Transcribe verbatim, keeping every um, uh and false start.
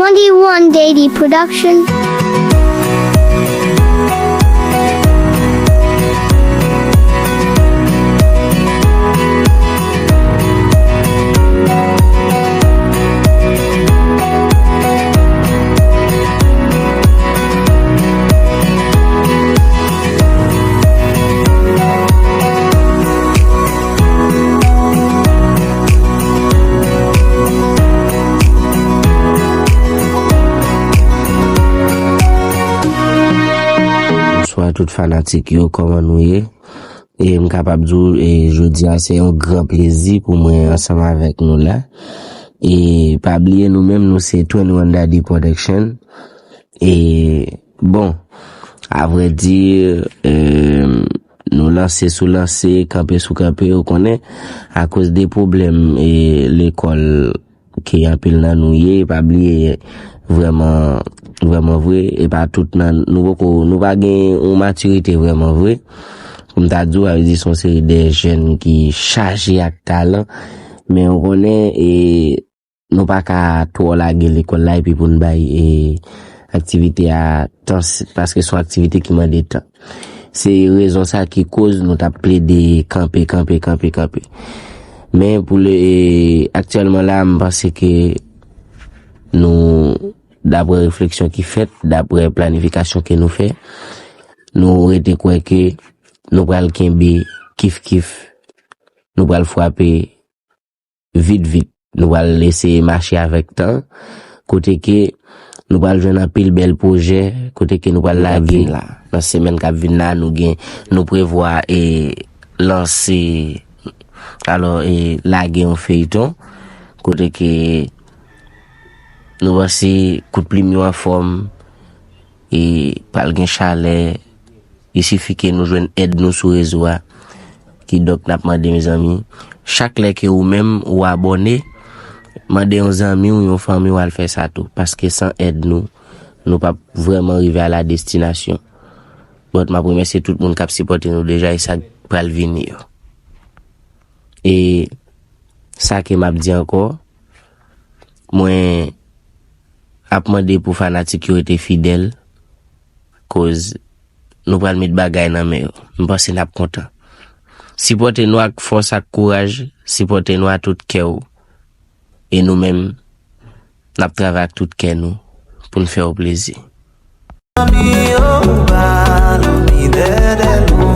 Twenty-one Daily Production. Bonswa tout fanatik yo, kòman nou ye? E m kapab di w, e, jodi a se yon gran plezi pou mwen ansanm avèk nou la. E pa bliye nou menm, nou se twenty-one Daddy Production. E bon, avrèdi, e, nou lanse sou lanse, kanpe sou kanpe, ou konnen, akoz de pwoblèm, e, lekòl ke anpil nan nou ye, pa bliye vrèman, vrèman vre, e pa tout nan nou poko, nou pa gen yon matirite vrèman vre. Pou m ta di w, sa vle di se yon seri de jèn ki chaje ak talan, men ou konnen, e, nou pa ka twò lage lekòl la epi pou n bay, e, aktivite a tan, s- paske se yon aktivite ki mande tan. Se rezon sa ki koz nou t ap plede kanpe, kanpe, kanpe, kanpe. Men pou le, e, aktyèlman la, m panse ke nou, daprè refleksyon ki fèt, daprè planifikasyon ke nou fè, nou rete kwè ke nou pral kenbe kif kif, nou pral frape vit vit. Nou pral eseye mache avèk tan, kote ke nou pral jwenn anpil bèl pwojè, kote ke nou pral lage la, nan semèn k ap vin la, nou gen, nou prevwa, e, lanse, alò, e, lage yon feyton, kote ke nou panse kout plim yo anfòm, e pral gen chalè, il sifi ke nou jwenn èd nou sou rezo a. Kidonk, n ap mande, mezanmi, chak lè ke ou menm ou abòne, mande yon zanmi w, yon fanmi w al fè sa tou. Paske san èd nou, nou p ap vrèman rive a la destinasyon. But, m ap remèsye tout moun k ap sipòte nou deja e sa k pral vini yo. E sa ke m ap di ankò, mwen ap mande pou fanatik yo rete fidèl, koz nou pral met bagay nan men yo. M panse n ap kontan. Sipòte nou ak fòs ak kouraj, sipòte nou a tout kè w. E nou menm, n ap travay ak tout kè nou pou n fè w plezi. Zanmi yo, ou pa lòmi dèdè lou.